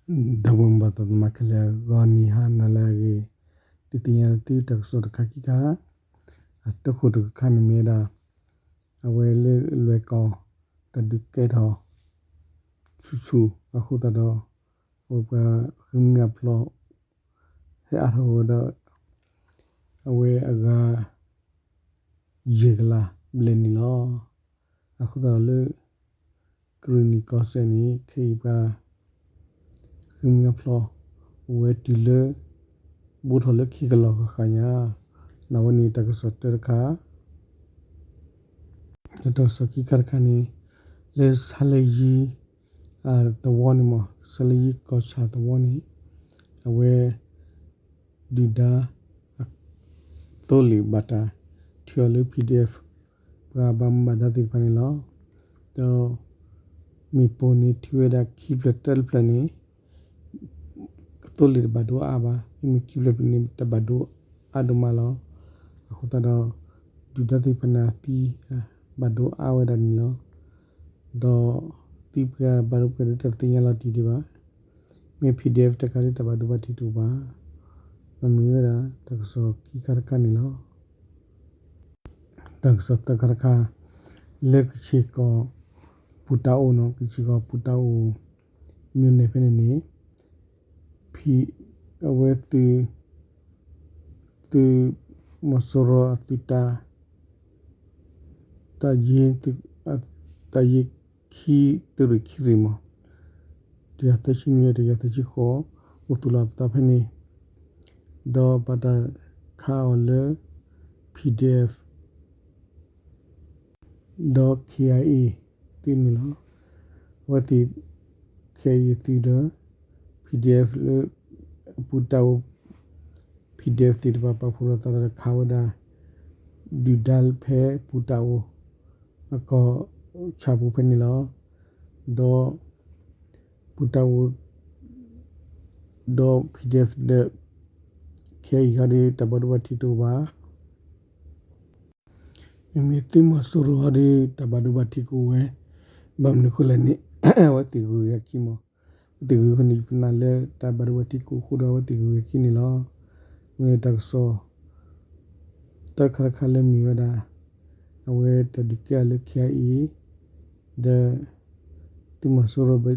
ဒီပုၢ်ဝဲၢ်သ့ၣ် မၤကလဲၤအဂီၢ် နံၤဟါနၤလၢအဂ့ၤ, ဒုးသ့ၣ်ညါသုတၢ်ကစီၣ်တခါခံခါ, အတၢ်ဃိတၢ်ခါန့ၣ်မ့ၢ်ဝဲဒၣ် အဝဲလၢလွဲၢ်ကီၢ် တၢ်ဒုးကဲထီၣ်ဆူၣ်ဆူၣ်အဃိသတးဒီး အဝဲပှၤဃ့ၢ်မှံဟးဖျိး ဟဲအါထီၣ်ဝဲဒီး အဝဲအဂၤ ယဲၢ်ကလးဘျဲၣ်န့ၣ်လီၤ. အဃိသတးဒီးလၢ ကရ့ၣ်နံၣ်ကီၢ်စဲၣ်န့ၣ် ခဲအံၤပှၤ ဃ့ၢ်မှံဟးဖျိး အိၣ်ဝဲတုၤလၢ ဘူးထီၣ်လၢခံကလီၢ်ဃၣ်ဃၣ်ညါ, အဝဲန့ၣ်တၢ်ကစီၣ်တၢတခါ ဒီးတၢ်ကစီၣ်ခံခါတခါန့ၣ် လၢဆါလၢယံၤ သဝီန့ၣ်မ့ၢ် ဆါလၢယံၤကီၢ်ဆၣ်သဝီန့ၣ် အဝဲ ဒုၣ်ဒါ သိလ့ၣ်ဘၣ်တၢ်ထုးအီၤလၢ PDF ပှၤဘၣ်မူဘၣ်ဒါသ့ၣ်တဖၣ်န့ၣ်လီၤ. ဒီး မ့ၣ်ပိၢ်န့ၣ်ထုးဝဲဒၣ်ခံဖျၢၣ်တဖျၢၣ်န့ၣ် သိလ့ၣ်တဘၣ်ဒိအါဘၣ်, မ့မ့ၢ်ခံဖျၢၣ်တဖျၢၣ်န့ၣ် တဘၣ်ဒိအါဒိၣ်မးလီၤ. အဃိသတးဒီး ဒုၣ်ဒါသ့ၣ်တဖၣ်န့ၣ်အသံ ဘၣ်ဒိအါဝဲဒၣ်န့ၣ်လီၤ. ဒီး သံပှဲၤဘၣ်ဒိပှဲၤဒီးတၢ်တသ့ၣ်ညါလီၤတံၢ်ဒံးဘၣ်. မ့ၢ် PDF တခါဒီးတၢ်ဘၣ်ဒိဘၣ်ထံးတအိၣ်ဘၣ်. အမ့ၢ်ဝဲဒၣ်တၢ်ကစီၣ်ခံခါတခါန့ၣ်လီၤ. တၢ်ကစီၣ်သၢခါတခါ လၢကဆ့ၣ်ကီၢ် ပူၤတၢ်အိၣ်နီၤ, ကဆ့ၣ်ကီၢ်ပူၤတၢ်အိၣ် မြို့နယ်ဖဲန့ၣ်န့ၣ် ဖံ အဝဲသုး သုးမီၤစိရိၤအသုးတၢ် တၢ်ယ့ တၢ်ယ့ခံ သုးရ့ၣ်ခံရ့ၣ်မး တကယၤသၢဆံနွံ တကယၤသၢဆံဃိး အိၣ်သူၣ်လီၤအသးဖဲန့ၣ် ဒီးဘၣ်တၢ်ခးအီၤလၢ PDF ဒီး KIA သုးန့ၣ်လီၤ. အဝဲသ့ၣ် KIA သုးဒီး PDF လၢ အပူၤတၢ်အိၣ် PDF သ့ၣ်တဖၣ်ပာ်ဖှိၣ်လိာ်သးဒီးခးဝဲဒၣ် ဒုၣ်ဒါဖဲပူၤတၢ်အိၣ် အကီၢ်ဆၣ်ပူၤဖဲန့ၣ်လီၤ. ဒီး ပူၤတၢ်အိၣ် ဒီး PDF ဒီး KIA ခီဒီးတၢ်ဘၣ်ဒိဘၣ်ထံးတအိၣ်ဘၣ်. မ့မ့ၢ်သုးမီၤစိရိၤဟီဒီး တၢ်ဘၣ်ဒိဘၣ်ထံးကအိၣ်ဝဲ, ဘၣ်မနုၤအဃိလဲၣ်န့ၣ် အဝဲသ့ၣ်ဂုၤက့ၤအခံမး, အဝဲသ့ၣ်ဂုၤက့ၤအခံန့ၣ် ပနၢ်လၢတၢ်ဘၣ်ဒိဘၣ်ထံးကအိၣ်အဃိဒီး အဝဲသ့ၣ်ဂုၤက့ၤအခံန့ၣ်လီၤ. မ့ၢ်တၢ်ကစီၣ် တၢ်ခါတခါလၢမ့ၢ်ဝဲဒၣ် အဝဲတၢ်ဒုးကဲထီၣ်လၢ KIA ဒီး သုးမီၤစိရိၤ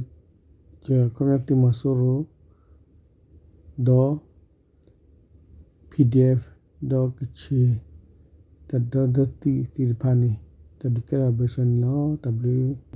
ခီပညီသုးမီၤစိရိၤ ဒီး PDF ဒီးကဆ့ၣ် တၢ်ဒီသဒၢသုးသ့ၣ်တဖၣ်န့ၣ် တၢ်ဒုးကဲထီၣ်ဘၢၣ်စၢၤန့ၣ်လီၤ. တၢ်ဘျုး